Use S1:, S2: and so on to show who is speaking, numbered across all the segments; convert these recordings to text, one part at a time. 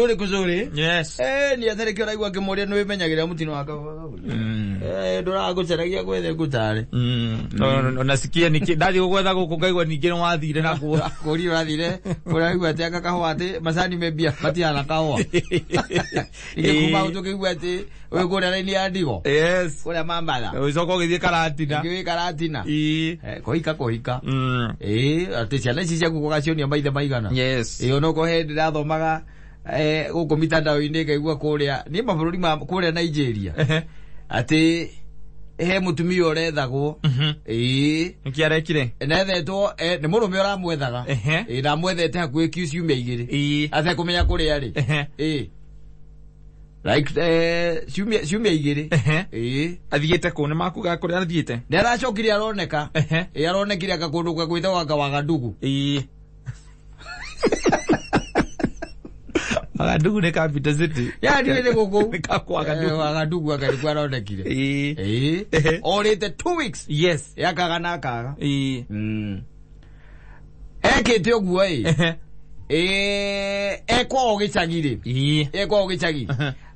S1: Uri kuzuri.
S2: Yes.
S1: Ni atari kio raigua ngimuria ni wimenyagira mutino wa nduragucaragia gwethe ngutare.
S2: Nasikia niki ndathi gugwetha guku ngaigua ningĩ nĩ wathire nakuo.
S1: Kuri urathire uraigua ati anga kahũa ati macani me mbia matihana kahũa. Ningĩ kuma hau tũkĩigua atĩ wĩ kũrĩa raini ya ndigo.
S2: Yes.
S1: Kũrĩa Mambatha.
S2: Ũgĩcoka ũgĩthiĩ Karatina.
S1: Ningĩ wĩ Karatina.
S2: Ĩĩ.
S1: Kũhika kũhika. Ĩĩ atĩ ciana ici ciaku ũgacionia maithe maigana.
S2: Yes.
S1: Ĩĩ onokorwo he ndĩrathomaga gũkũ mitandao-inĩ ngaigua kũrĩa nĩ mabũrũri ma kũrĩa Nigeria atĩ he mũtumia ũrethagwo. Ĩĩ.
S2: Nĩkĩ arekire?
S1: Nethetwo nĩ mũrũme ũramwethaga. Ĩĩ na amwethete hakuhĩ ciumia igĩrĩ. Atekũmenya kũrĩa arĩ. Ĩĩ. Like ciumia igĩrĩ. Ĩĩ.
S2: Athiĩte kũ? Nĩ makuga kũrĩa athiĩte?
S1: Nĩ aracokire aroneka. Ĩĩ aronekire anga kũndũ gwĩtagwo anga Wagadugu.
S2: Ĩĩ. Wagadugu nĩ capital city.
S1: Ya ndiũĩ nĩ gũkũ.
S2: Nĩ ka Wagadugu.
S1: Wagadugu anga nĩkuo aronekire.
S2: Ĩĩ.
S1: Ĩĩ. Orĩte 2 weeks.
S2: Yes.
S1: Yakaga na akaga.
S2: Ĩĩ.
S1: Ekĩte ũguo ĩ. Ĩĩ ekwao gĩcagi rĩ.
S2: Ĩĩ.
S1: Ekwao gĩcagi.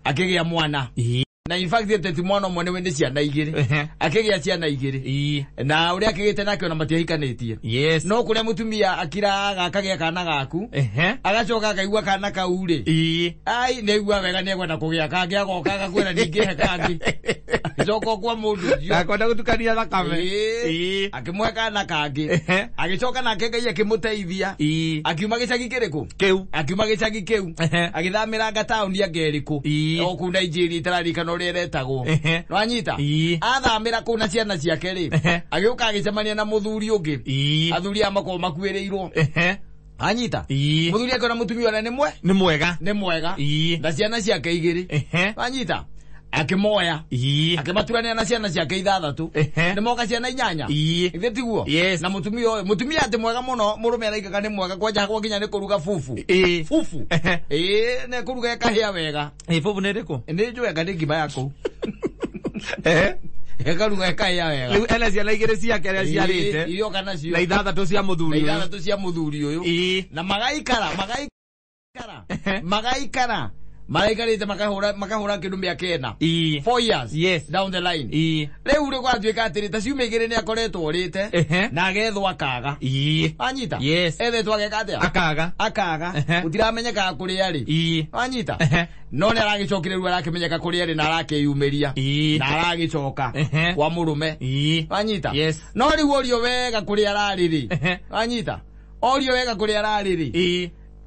S1: Akĩgĩa mwana.
S2: Ĩĩ.
S1: Na in fact ĩte ti mwana ũmwe nĩ ciana igĩrĩ. Akĩgĩa ciana igĩrĩ.
S2: Ĩĩ.
S1: Na ũrĩa akĩgĩte nake ona matiahikanĩtie.
S2: Yes.
S1: No kũrĩa mũtumia akiraga akagĩa kana gaku. Agacoka akaigua kana kau rĩ.
S2: Ĩĩ.
S1: Ai nĩ aigua wega nĩ ekwenda kũgĩa kangĩ agoka agakwĩra ningĩ he kangĩ. Agĩcoka kwa mũndũ ũcio.
S2: Akwenda gũtukania thakame.
S1: Ĩĩ.
S2: Ĩĩ.
S1: Akĩmũhe kana kangĩ. Agĩcoka nake Ngai akĩmũteithia.
S2: Ĩĩ.
S1: Akiuma gĩcagi kĩrĩkũ?
S2: Kĩu.
S1: Akiuma gĩcagi kĩu. Agĩthamĩra taũni anga ĩrĩkũ.
S2: Ĩĩ.
S1: O kũu Nigeria itaririkana ũrĩa ĩretagwo. Nĩwanyita?
S2: Ĩĩ.
S1: Athamĩra kũu na ciana ciake rĩ. Agĩũka agĩcemania na mũthuri ũngĩ.
S2: Ĩĩ.
S1: Athuri aya makoragwo makuĩrĩirwo. Anyita?
S2: Ĩĩ.
S1: Mũthuri akĩona mũtumia ũrĩa nĩ mwe?
S2: Nĩ mwega.
S1: Nĩ mwega.
S2: Ĩĩ.
S1: Na ciana ciake igĩrĩ. Wanyita? Akĩmoya.
S2: Ĩĩ.
S1: Akĩmaturania na ciana ciake ithathatũ. Nĩ moka ciana inyanya.
S2: Ĩĩ.
S1: Ithe tiguo?
S2: Yes.
S1: Na mũtumia ũyũ, mũtumia atĩ mwega mũno, mũrũme araikaga nĩ mwega kwanja hakwa nginya nĩ kũruga fufu.
S2: Ĩĩ.
S1: Fufu. Ĩĩ, nĩ kũruga ĩkahĩa wega.
S2: Ĩĩ, fufu nĩ ĩrĩkũ?
S1: Nĩ njũĩ anga nĩ ngima ya kũu. Ĩkaruga ĩkahĩa wega.
S2: Rĩu ena ciana igĩrĩ ciake arĩa aciarĩte.
S1: Irioka nacio.
S2: Na ithathatũ cia mũthuri
S1: Na
S2: ũyũ.
S1: ithathatũ cia mũthuri ũyũ.
S2: Ĩĩ.
S1: Na magaikara, magaikara. Magaikara. Maraikarĩte makahũra kĩndũ mĩaka ĩna.
S2: Ĩĩ.
S1: 4 years.
S2: Yes.
S1: Down the line.
S2: Ĩĩ.
S1: Rĩu rĩ gwatuĩka atĩrĩ ta ciumia igĩrĩ nĩ akoretwo orĩte. Na agethwo akaga.
S2: Ĩĩ.
S1: Wanyita?
S2: Yes.
S1: Ethetwo ageka atĩa?
S2: Akaga.
S1: Akaga. Gũtiramenyekaga kũrĩa arĩ.
S2: Ĩĩ.
S1: Wanyita? No nĩ aragĩcokire rĩu arakĩmenyeka kũrĩa arĩ na arakĩyumĩria.
S2: Ĩĩ.
S1: Na aragĩcoka kwa mũrũme.
S2: Ĩĩ.
S1: Wanyita?
S2: Yes.
S1: No rĩu orio wega kũrĩa ararĩ rĩ. Wanyita? Orio wega kũrĩa ararĩ rĩ.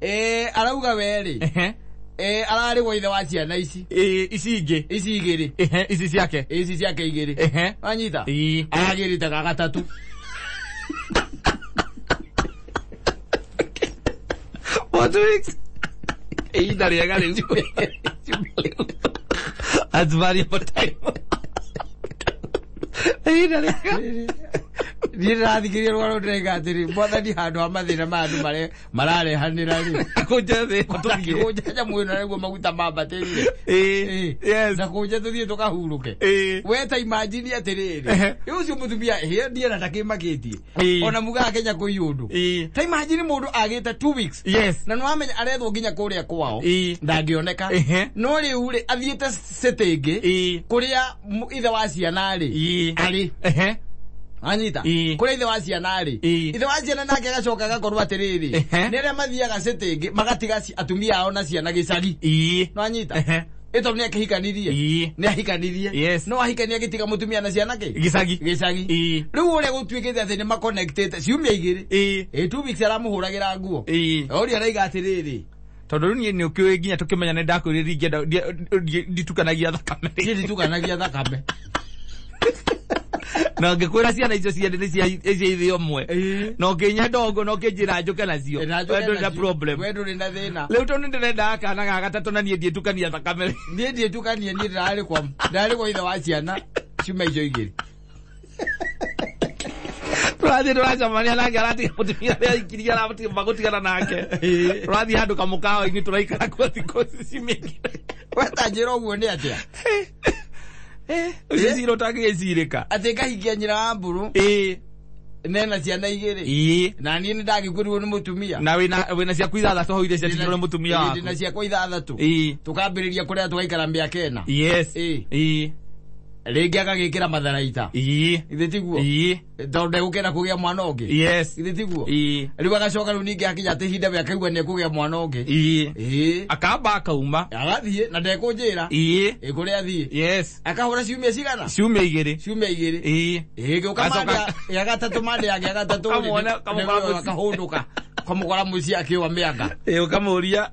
S2: Ĩĩ.
S1: Arauga we rĩ. Ararĩ gwa ithe wa ciana ici.
S2: Ĩĩ, ici ingĩ.
S1: Ici igĩrĩ.
S2: Ici ciake.
S1: Ici ciake igĩrĩ. Wanyita?
S2: Ĩĩ.
S1: Aragĩrĩte ga gatatũ.
S2: What weeks? Ihinda rĩega rĩu. That's valuable time. Ihinda rĩega.
S1: Niĩ ndĩrathikĩrĩria rũgano ndĩraiga atĩrĩ, mwathani handũ ha mathĩna ma andũ mararehanĩra rĩ.
S2: Kũnja thĩ tũthiĩ.
S1: Kũnja nyamũ ĩno nĩguo maguta mambatĩrire.
S2: Ĩĩ. Yes.
S1: Na kũnja tũthiĩ tũkahurũke.
S2: Ĩĩ.
S1: We ta imagine atĩrĩrĩ. Ũcio mũtumia hĩ ndiena ndakĩmakĩtie. Ona mugaga Kenya kwĩ ũndũ.
S2: Ĩĩ.
S1: Ta imagine mũndũ agĩte 2 weeks.
S2: Yes.
S1: Na nĩwamenya arethwo nginya kũrĩa kwao.
S2: Ĩĩ.
S1: Ndangĩoneka. No rĩu rĩ athiĩte city ĩngĩ.
S2: Ĩĩ.
S1: Kũrĩa ithe wa ciana rĩ.
S2: Ĩĩ.
S1: Arĩ. Anyita? Kũrĩa ithe wa ciana rĩ. Ithe wa ciana nake agacoka agakorwo atĩrĩrĩ. Nĩ arĩa mathiaga city ĩngĩ magatiga atumia ao na ciana gĩcagi. Nĩwanyita? Ĩ tondũ nĩ akĩhikanirie. Nĩ ahikanirie.
S2: Yes.
S1: No ahikania agĩtiga mũtumia na ciana kĩ?
S2: Gĩcagi.
S1: Gĩcagi. Rĩu ũrĩa gũtuĩkĩte atĩ nĩ maconnectĩte ciumia igĩrĩ.
S2: Ĩĩ.
S1: 2 weeks aramũhũragĩra nguo.
S2: Ĩĩ.
S1: Ũrĩa araiga atĩrĩrĩ.
S2: Tondũ rĩu niĩ nĩ ũkĩũĩ nginya tũkĩmenya nĩ ndakwĩrire ingĩenda nditukanagia thakame.
S1: Niĩ nditukanagia thakame.
S2: Na ngĩkwĩra ciana icio ciene nĩ cia ithe ũmwe. Na ũkĩnyenda ũguo na ũkĩnjĩra njũke nacio. We ndũrĩ na problem.
S1: We ndũrĩ na thĩna.
S2: Rĩu tondũ nĩndĩrendaga kana ga gatatũ na niĩ ndiĩtukania thakame.
S1: Niĩ ndiĩtukania, niĩ ndĩrarĩ kwa ndĩrarĩ kwa ithe wa ciana ciumia icio igĩrĩ.
S2: Tũrathiĩ tũracemania nake aratiga mũtumia ũrĩa aikirie aratiga magũtigana nake. Tũrathiĩ handũ kamũkawa-inĩ tũraikara kuo thikũ ici mĩingĩ.
S1: We ta njĩra ũguo nĩ atĩa?
S2: Ũcio cira ũtangĩgĩcirĩka.
S1: Atĩ ngahikia nyina wa mbũrũ.
S2: Ĩĩ.
S1: Nena ciana igĩrĩ.
S2: Ĩĩ.
S1: Na niĩ nĩ ndagĩkuĩrĩirwo nĩ mũtumia.
S2: Na wĩna ciaku ithathatũ hau iria ciatigirwo nĩ mũtumia waku.
S1: Ndĩna ciakwa ithathatũ.
S2: Ĩĩ.
S1: Tũkambĩrĩria kũrĩa tũgaikara mĩaka ĩna.
S2: Yes.
S1: Ĩĩ.
S2: Ĩĩ.
S1: Rĩngĩ agagĩkĩra matharaita.
S2: Ĩĩ.
S1: Ithe tiguo?
S2: Ĩĩ.
S1: Tondũ ndegũkĩenda kũgĩa mwana ũngĩ.
S2: Yes.
S1: Ithe tiguo?
S2: Ĩĩ.
S1: Rĩu agacoka rĩu ningĩ akinya atĩ ihinda we akaigua nĩekũgĩa mwana ũngĩ.
S2: Ĩĩ.
S1: Ĩĩ.
S2: Akamba akauma.
S1: Agathiĩ na ndekũnjĩra.
S2: Ĩĩ.
S1: Ĩ kũrĩa athiĩ.
S2: Yes.
S1: Akahũra ciumia cigana?
S2: Ciumia igĩrĩ.
S1: Ciumia igĩrĩ.
S2: Ĩĩ.
S1: Ĩĩ gĩũka mande ya gatatũ mande ya gatatũ.
S2: Kamwona kamũkora mũciĩ.
S1: Akahũndũka. Kamũkora mũciĩ akĩũa mĩanga.
S2: Ĩĩ ũkamũria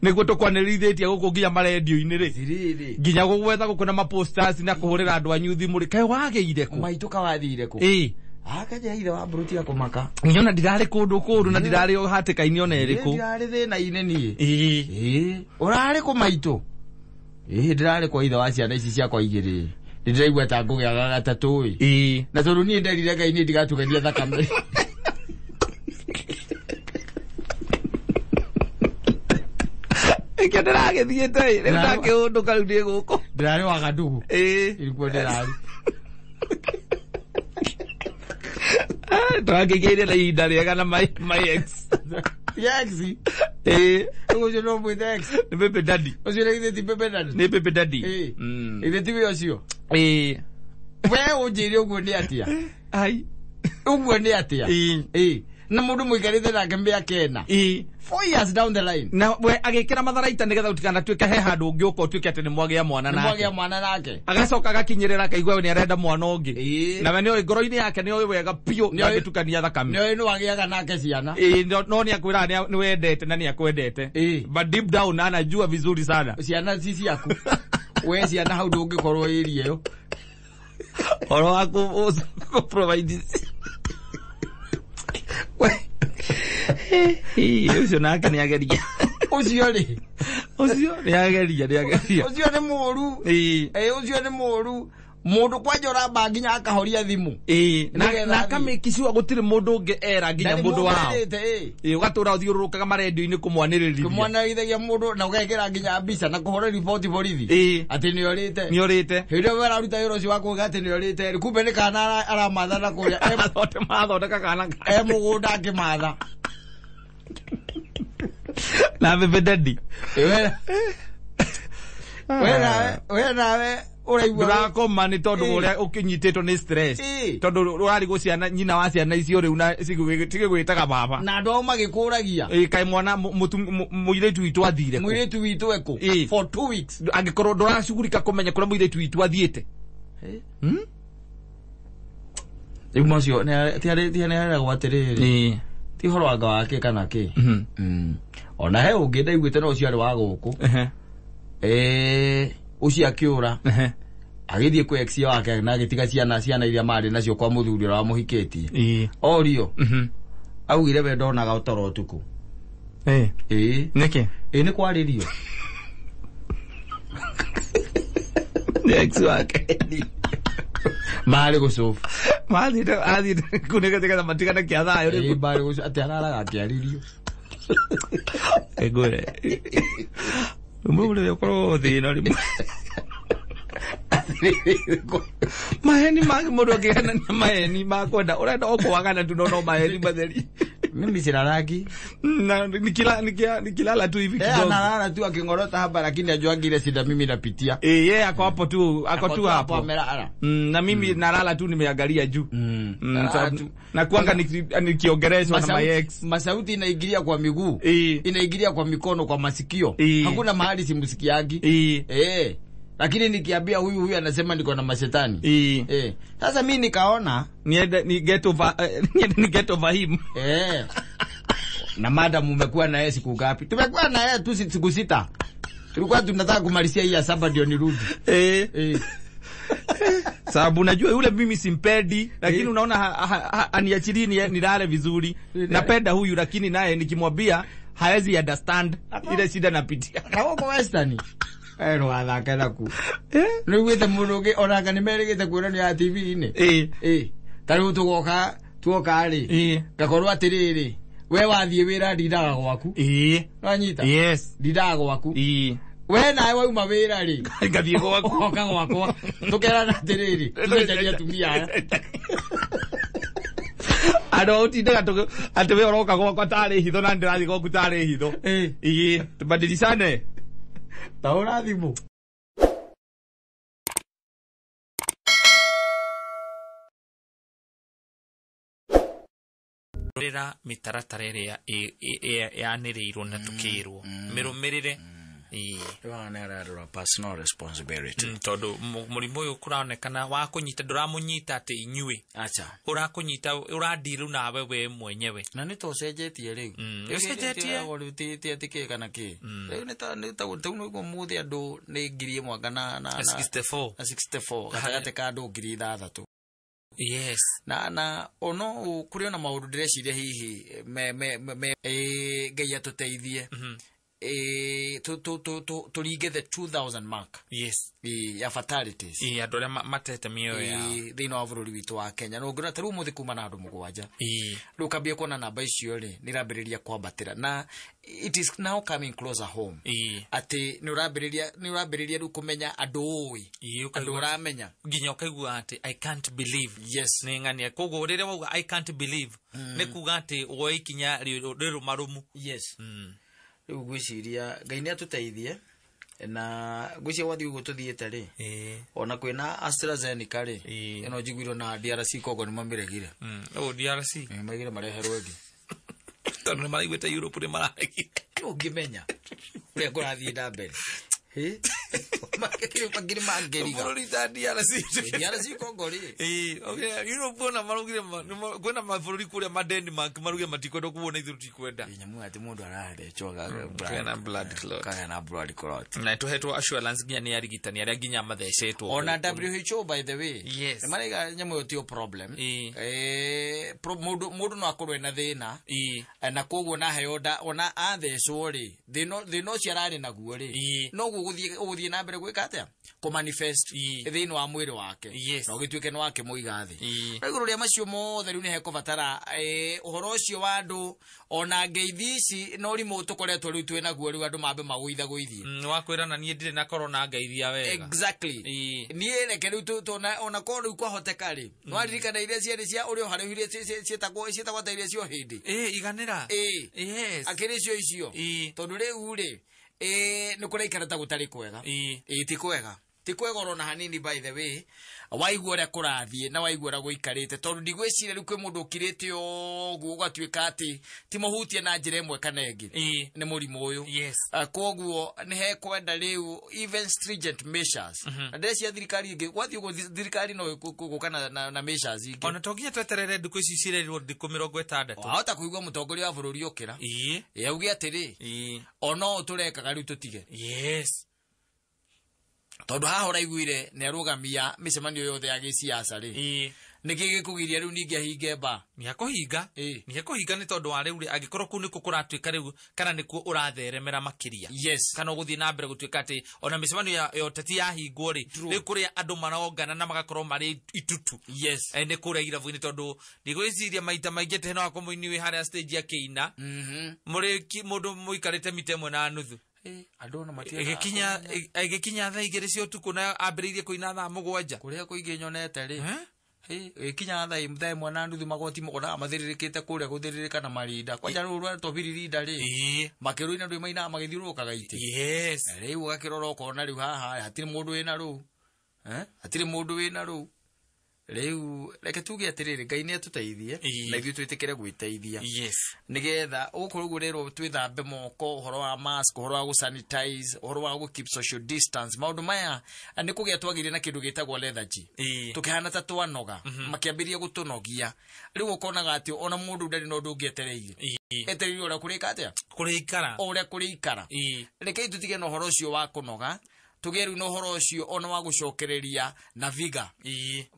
S2: nĩguo tũkwanĩrithĩtie gũkũ nginya marendio-inĩ rĩ.
S1: Tiriri.
S2: Nginya gũgwetha gũkũ na maposters na kũhũrĩra andũ anyu thimũ rĩ. Kaĩ wagĩire kũ?
S1: Maitũ kawathire kũ?
S2: Ĩĩ.
S1: Akaja ithe wa mburuti akũmaka.
S2: Nginya ona ndirarĩ kũndũ kũũru na ndirarĩ hatĩka-inĩ ona ĩrĩkũ.
S1: Ndirarĩ thĩna-inĩ niĩ.
S2: Ĩĩ.
S1: Ĩĩ. Ũrarĩ kũ maitũ? Ĩĩ ndĩrarĩ kwa ithe wa ciana ici ciakwa igĩrĩ. Ndĩraigua ta ngũgĩa gatatũ ĩ.
S2: Ĩĩ.
S1: Na tondũ niĩ nderire Ngai niĩ ndigatukania thakame.
S2: Ĩkĩo ndĩragĩthiĩte ĩ. Rĩu ndakĩũndũka rĩu ndĩ gũkũ.
S1: Ndĩrarĩ wa Gadugu.
S2: Ĩĩ.
S1: Nĩkuo ndĩrarĩ.
S2: Tũrakĩgĩire na ihinda rĩega na my ex.
S1: Ex.
S2: Ĩĩ.
S1: Ũcio no mwĩte ex.
S2: Nĩ baby daddy.
S1: Ũcio nĩ githĩ ti baby daddy.
S2: Nĩ baby daddy.
S1: Ĩĩ. Githĩ tiwe ũcio?
S2: Ĩĩ.
S1: We ũnjĩre ũguo nĩ atĩa?
S2: Ai.
S1: Ũguo nĩ atĩa?
S2: Ĩĩ.
S1: Ĩĩ. Na mũndũ mũikarĩte nake mĩaka ĩna.
S2: Ĩĩ.
S1: 4 years down the line.
S2: Na we agĩkĩra matharaita nĩgetha ũtikanatuĩke he handũ ũngĩũka ũtuĩke atĩ nĩ mwagĩa mwana
S1: Nĩ
S2: nake.
S1: mwagĩa mwana nake.
S2: Agacoka agakinyĩrĩra akaigua we nĩ arenda mwana ũngĩ.
S1: Ĩĩ.
S2: Na we nĩoĩ ngoro-inĩ yake nĩoĩ wega biũ ndangĩtukania thakame.
S1: Nĩoĩ nĩwagĩaga nake ciana.
S2: Ĩĩ, no nĩakwĩraga nĩwendete na nĩakwendete.
S1: Ĩĩ.
S2: But deep down anajua vizuri sana.
S1: Ciana ci ciaku. We ciana hau ndũngĩkorwo ĩria ĩyo.
S2: Ũhoro wa kũ provide. Ũcio nake nĩageria.
S1: Ũcio rĩ.
S2: Ũcio nĩageria, nĩageria.
S1: Ũcio nĩ mũũru.
S2: Ĩĩ.
S1: Ĩĩ ũcio nĩ mũũru. Mũndũ kwanja ũramba nginya akahoria thimũ.
S2: Ĩĩ. Na akamake sure gũtirĩ mũndũ ũngĩ era nginya mũndũ wao.
S1: Ĩĩ.
S2: Ĩĩ ũgatũra ũthiũrũrũkaga marendio-inĩ kũmwanĩrĩria.
S1: Kũmwanĩrĩria mũndũ na ũgekĩra nginya mbica na kũhũra riboti borithi.
S2: Ĩĩ.
S1: Atĩ nĩorĩte.
S2: Nĩorĩte.
S1: Hĩndĩ ĩyo we araruta wĩra ũcio wa kuuga atĩ nĩorĩte. Kumbe nĩ kana aramatha na kũrĩa.
S2: Mathondeka kana.
S1: E mũgũnda akĩmatha.
S2: Na baby daddy.
S1: We nawe ũraigua.
S2: Ndũrakoma nĩ tondũ ũrĩa ũkĩnyitĩtwo nĩ stress. Tondũ ũrarigwo ciana nyina wa ciana icio rĩu na cigĩgwĩtaga baba.
S1: Na andũ ao magĩkũragia.
S2: Ĩĩ kaĩ mwana mũirĩtu witũ athire kũ?
S1: Mũirĩtu witũ ekũ? For 2 weeks.
S2: Angĩkorwo ndũracugurika kũmenya kũrĩa mũirĩtu witũ athiĩte.
S1: Rĩu macio nĩ areragwo atĩrĩrĩ. Ti ũhoro wanga wake kana kĩ. Ona he ũngĩ ndaiguĩte no ũcio arĩ wa gũkũ. Ũcio akĩũra. Agĩthiĩ kwĩ ex wake na agĩtiga ciana iria marĩ nacio kwa mũthuri ũrĩa wamũhikĩtie. Orio. Augire we ndonaga toro ũtukũ. Ĩĩ.
S2: Nĩkĩ?
S1: Ĩĩ nĩ kwarĩrio.
S2: Nĩ ex wake.
S1: Marĩ gũcũbu.
S2: Mathiĩte kũ nĩgetha matigane kĩa thayũ rĩu.
S1: Ĩĩ marĩ gũcũbu atĩ araraga akĩarĩrio.
S2: Ngwĩre. Rĩmwe ũkorwo thĩna rĩmwe. Maheni mangĩ mũndũ akĩgenania maheni ma kwenda ũrenda o kwagana tu no maheni matheri.
S1: Mimi silalagi.
S2: Na nikilala tu hivi kidogo.
S1: Analala tu akingorota hapa lakini ajuangi ile shida mimi napitia.
S2: Yeye ako hapo tu, ako tu hapo.
S1: Amelala.
S2: Na mimi nalala tu nimeangalia juu. Na kuanga nikiongeleshwa na my ex.
S1: Masauti inaingilia kwa miguu, inaingilia kwa mikono, kwa masikio. Hakuna mahali simsikiangi. Lakini nikiambia huyu anasema niko na mashetani. Sasa mimi nikaona
S2: niende ni get over ni get over him.
S1: Na madam umekuwa na yeye siku ngapi? Tumekuwa na yeye tu siku 6. Tulikuwa tunataka kumalizia hii ya 7 ndio nirudi.
S2: Sababu unajua yule mimi simpendi, lakini unaona aniachilie nilale vizuri. Napenda huyu lakini naye nikimwambia haezi understand ile shida napitia.
S1: Na huko Western. Ero athake naku. Nĩ ugĩte mũndũ ũngĩ onanga nĩ merĩgĩte kuonania ya TV-inĩ. Ta rĩu tũgoka tuoka rĩ. Ngakorwo atĩrĩrĩ, we wathiĩ wĩra ndindaga gwaku. Wanyita?
S2: Yes.
S1: Ndindaga gwaku. We nawe wauma wĩra rĩ.
S2: Ngathiĩ gwaku.
S1: Oka gwakwa. Tũkerana atĩrĩrĩ, tũcenjanie atumia aya.
S2: Andå utindaga atä we ũroka gwakwa tarä hitho na ndĩrathiĩ gwaku tarĩ hitho. Ĩĩ, tubadilishane.
S1: Ta hũra thimũ.
S3: Rĩra mĩtaratara ĩrĩa yanĩrĩirwo na tũkĩrwo mĩrũmĩrĩre.
S1: Personal responsibility.
S3: Tondũ mũrimũ ũyũ kũronekana wa kũnyita ndũramũnyita atĩ inyuĩ.
S1: Acha.
S3: Ũrakũnyita ũrandiru nawe we mwenyewe.
S1: Na nĩ ta ũcenjetie rĩu.
S3: Ũcenjetie.
S1: Rĩu ti atĩ kĩ kana kĩ. Rĩu nĩ ta nĩ ta ũmũthĩ andũ nĩ 1,000 na
S3: 64.
S1: Na 64 gatagatĩ ka andũ 6,000.
S3: Yes.
S1: Na ono kũrĩ ona maũndũ ndĩreciria hihi me me me Ngai atũteithie. Turinge the 2000 mark.
S3: Yes.
S1: Ya fatalities.
S3: Andũ arĩa matete mĩoyo yao.
S1: Thĩinĩ wa bũrũri witũ wa Kenya. No ngĩona ta rĩu ũmũthĩ kuma na andũ 7. Rĩu ũkambia kuona namba icio rĩ nĩ irambĩrĩria kwambatĩra na it is now coming closer home. Atĩ nĩ ũrambĩrĩria rĩu kũmenya andũ ũĩ. Andũ ũramenya.
S3: Nginya ũkaigua atĩ I can't believe.
S1: Yes.
S3: Nĩ ng'ania. Koguo rĩrĩa wauga I can't believe nĩ kuga atĩ woe ikinya rĩrũmarũmu.
S1: Yes. Rĩu ngwĩciria Ngai nĩ atũteithie na ngwĩciria gwathiĩ ũguo tũthiĩte rĩ ona kwĩna AstraZeneca rĩ ĩno njiguirwo na DRC Congo nĩ mamĩregire.
S3: DRC
S1: maigire mareherwo ĩngĩ
S3: tondũ nĩ maraiguĩte Europe nĩ mararegire.
S1: Ũngĩmenya ũrĩa kũrathiĩ na mbere. Makĩrĩ mangĩriga.
S3: Bũrũri ta DRC.
S1: DRC Congo rĩ.
S3: Europe ona maraugire kwĩna mabũrũri kũrĩa ma Denmark maraugire matikwenda kuona ithuĩ tutikwenda.
S1: Nyamũ atĩ mũndũ arathecwo
S3: kagĩa na blood clot.
S1: Kagĩa na blood clot.
S3: Na tũhetwo assurance nginya nĩ arigitani arĩa nginya mathecetwo.
S1: Ona WHO by the way.
S3: Yes.
S1: Nĩ maraiga nyamũ ĩyo ti problem. Mũndũ no akorwo ena thĩna. Na koguo na heo ona athecwo rĩ thĩna ũcio ararĩ naguo rĩ noguo ũgũthiĩ na mbere gwĩka atĩa kũmanifest thĩinĩ wa mwĩrĩ wake.
S3: Yes.
S1: Na ũgĩtuĩke nĩ wakĩmũiga thĩ. Igũrũ rĩa macio mothe rĩu nĩ hekũbatara ũhoro ũcio wa andũ ona ngeithi ici na ũrimũ tũkoretwo rĩu twĩ naguo rĩu andũ mambe magũithagũithie.
S3: Wa kwĩrana niĩ ndirĩ na corona ngeithia wega.
S1: Exactly. Niĩ reke rĩu ona korwo rĩu kwahoteka rĩ nĩwaririkana iria ciarĩ cia ũrĩa ũharĩu iria ciĩtagwo ta iria cia hĩndĩ.
S3: Iganĩra. Yes.
S1: Akĩrĩ cio icio. Tondũ rĩu rĩ nĩ kũraikara ta gũtarĩ kwega. Ti kwega. Ti kwega orona hanini by the way. Waigua ũrĩa kũrathiĩ na waigua ũrĩa gũikarĩte tondũ ndigwĩciria rĩu kwĩ mũndũ ũkirĩte ũguo ũgatuĩka atĩ ti mũhutie na njĩra ĩmwe kana ĩngĩ. Nĩ mũrimũ ũyũ.
S3: Yes.
S1: Koguo nĩ hekwenda rĩu even stringent measures. Na ndĩreciria thirikari ĩngĩ gwathiĩ ũguo thirikari no gũka na measures ingĩ.
S3: Ona to nginya tweterere ndukũ ici cirerirwo ndikũ 60.
S1: Wahota kũigua mũtongoria wa bũrũri ũkĩra. Auge atĩrĩ ona ũũ tũrekaga rĩu tũtige.
S3: Yes.
S1: Tondũ haha ũraiguire nĩ arũgamia mĩcemanio yothe ya gĩciaca rĩ. Nĩkĩ gĩkũgiria rĩu ningĩ ahinge mba?
S3: Nĩ akũhinga. Nĩ akũhinga nĩ tondũ wa rĩu rĩ angĩkorwo kũu nĩkuo kũratuĩka rĩu kana nĩkuo ũratheremera makĩria.
S1: Yes.
S3: Kana ũgũthiĩ na mbere gũtuĩka atĩ ona mĩcemanio ya ũteti yahingwo rĩ rĩu kũrĩa andũ marongana na magakorwo marĩ itutu.
S1: Yes.
S3: Nĩ kũrĩa irabu-inĩ tondũ ndigwĩciria maita maingĩ atĩ no akorwo mũini wĩ harĩa stage akĩina. Mũrĩ mũndũ mũikarĩte mita 1.5.
S1: Andũ ona matiaga
S3: Ĩgĩkinya thaa 2 cia ũtukũ na ambĩrĩirie kũina thaa 7.
S1: Kũrĩa kũingĩ nyonete rĩ ĩkinya thaa 1.5 magoti mokonaga mathĩrĩrĩkĩte kũrĩa gũthĩrĩrĩka na marinda kwanja rũrũ rwa tobiririnda rĩ makĩrũina ndũ mainaga magĩthiũrũrũkaga itĩ.
S3: Yes.
S1: Rĩu ũgakĩrora ũkona rĩu haha hatirĩ mũndũ wĩna rũu. Hatirĩ mũndũ wĩna rũu. Rĩu reke tuge atĩrĩrĩ Ngai nĩ atũteithie na ithuĩ twĩtĩkĩre gwĩteithia.
S3: Yes.
S1: Nĩgetha ũgũkorwo ũguo rĩrwo twĩthambe moko ũhoro wa mask ũhoro wa gũsanitize ũhoro wa gũ keep social distance maũndũ maya nĩ kũgĩa twagĩire na kĩndũ gĩtagwo lethargy. Tũkĩhana ta twanoga makĩambĩrĩria gũtũnogia. Rĩu ũkonaga atĩ ona mũndũ ndarĩ na ũndũ ũngĩ etereire. Etereire ũrĩa kũrĩka atĩa?
S3: Kũrĩikara.
S1: O ũrĩa kũrĩikara. Rekei tũtige na ũhoro ũcio wa kũnoga. Tũgĩe rĩu na ũhoro ũcio ona wa gũcokereria na viga.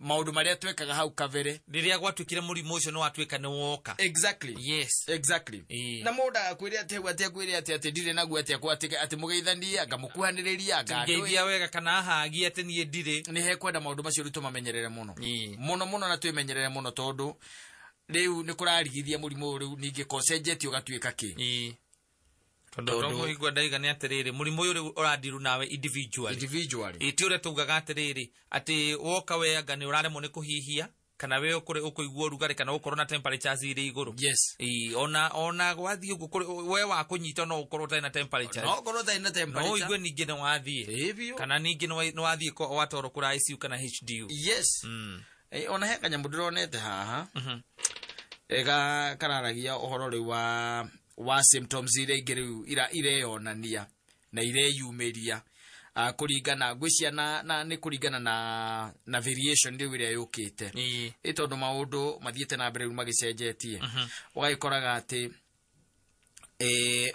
S1: Maũndũ marĩa twekaga hau kabere.
S3: Rĩrĩa gwatuĩkire mũrimũ ũcio nĩ watuĩka nĩ woka.
S1: Exactly.
S3: Yes.
S1: Exactly. Na mũndũ agakwĩre atĩ hau atĩ akwĩre atĩ atĩ ndirĩ naguo atĩ atĩ mũgeithanie anga mũkuhanĩrĩrie anga andũ.
S3: Ngeithia wega kana ahagie atĩ niĩ ndirĩ.
S1: Nĩ hekwenda maũndũ macio rĩu tũmamenyerere mũno. Mũno mũno na twĩmenyerere mũno tondũ rĩu nĩ kũrarigithia mũrimũ ũyũ rĩu ningĩ kocenjetie ũgatuĩka kĩ.
S3: Tondũ mũigua ndaiga nĩ atĩrĩrĩ mũrimũ ũyũ rĩu ũrandiru nawe individually.
S1: Individually.
S3: Ti ũrĩa tugaga atĩrĩrĩ atĩ woka we anga nĩ ũraremwo nĩ kũhihia. Kana we ũkũigua ũrugarĩ kana ũkorwo na temperatures irĩ igũrũ.
S1: Yes.
S3: Ĩĩ, ona gwathiĩ ũguo we wa kũnyita no ũkorwo ũtarĩ na temperature.
S1: No ũkorwo ũtarĩ na temperature.
S3: No ũigue ningĩ nĩ wathiĩ.
S1: Ĩĩ biũ.
S3: Kana ningĩ nĩ wathiĩ watwarwo kũra ICU kana HDU.
S1: Yes. Ona he kanyamũ ndĩronete haha. Kararagia ũhoro rĩu wa symptoms iria ingĩ rĩu ireyonania na ireyumĩria. Kũringana ngwĩcia na nĩ kũringana na variation rĩu ĩrĩa yũkĩte. Ĩ tondũ maũndũ mathiĩte na mbere rĩu magĩcenjetie. Ũgagĩkoraga atĩ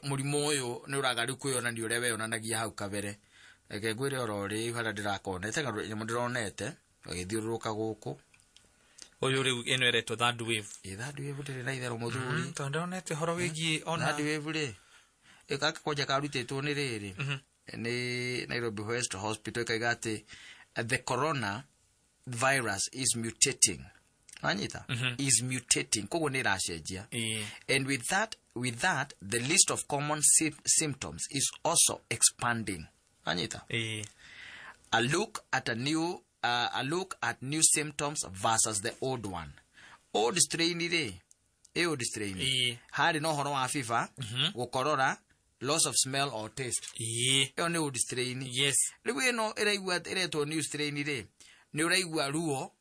S1: mũrimũ ũyũ nĩ ũraga rĩu kwĩyonania ũrĩa weyonanagia hau kabere. Reke ngwĩre oro rĩu harĩa ndĩrakonete, nyamũ ndĩronete agĩthiũrũrũka gũkũ.
S3: Ũyũ rĩu ĩno ĩretwo third wave.
S1: Ĩ third wave ndĩrĩ na itherũ mũthuri.
S3: Tondũ ndĩronete ũhoro wĩgiĩ ona
S1: third wave rĩ, gaka kwanja karutĩtwo nĩ rĩrĩ. Nĩ Nairobi West Hospital ĩkaiga atĩ the corona virus is mutating. Wanyita? Is mutating. Koguo nĩ ĩracenjia. And with that the list of common symptoms is also expanding. Wanyita? A look at new symptoms versus the old one. Old strain rĩ, old strain. Harĩ na ũhoro wa fever, gũkorora, loss of smell or taste. Ĩyo nĩ old strain.
S3: Yes.
S1: Rĩu ĩno ĩraigua ĩretwo new strain rĩ, nĩ ũraigua ruo,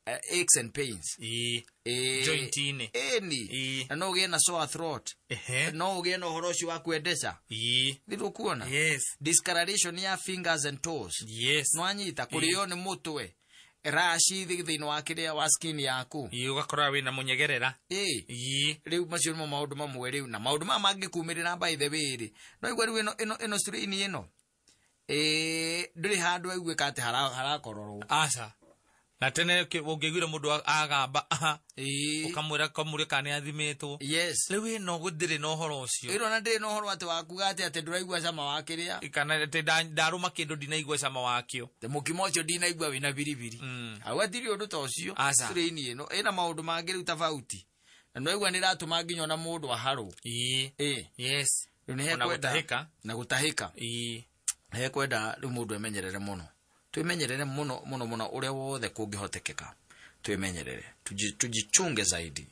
S1: aches and pains.
S3: Joint-inĩ.
S1: Ĩni. Na no ũgĩe na sore throat. No ũgĩe na ũhoro ũcio wa kwendesha. Thĩ ũkuona?
S3: Yes.
S1: Discoloration ya fingers and toes.
S3: Yes.
S1: Nĩwanyita kũrĩo nĩ mũtwe. Rashi thĩinĩ wa kĩrĩa wa skin yaku.
S3: Ũgakora wĩna mũnyegerera.
S1: Rĩu macio nĩmo maũndũ mamwe rĩu na maũndũ maya mangĩkumĩrĩra by the way rĩ. No igua rĩu ĩno strain ĩno. Ndũrĩ handũ aiguĩka atĩ harakororwo.
S3: Aca. Na tene ũngĩiguire mũndũ agamba ũkamwĩra kamũrĩ kana nĩathimĩtwo.
S1: Yes.
S3: Rĩu ĩno gũtirĩ na ũhoro ũcio.
S1: Ĩno na ndĩrĩ na ũhoro atĩ wakuga atĩ ndũraigua cama wa kĩrĩa.
S3: Kana atĩ ndarũma kĩndũ ndinaigua cama wakĩo.
S1: Te mũkimo ũcio ndinaigua wĩna biribiri. Hau hatirĩ ũndũ ta ũcio. Strain ĩno ĩna maũndũ mangĩ rĩu tofauti. Na nĩwaigua nĩ ĩratũma nginya ona mũndũ aharwo.
S3: Yes.
S1: Rĩu nĩ hekwenda na gũtahĩka. Hekwenda rĩu mũndũ emenyerere mũno. Twimenyerere muno muno muno uria wothe kungihotekeka. Twimenyerere. Tujichunge zaidi.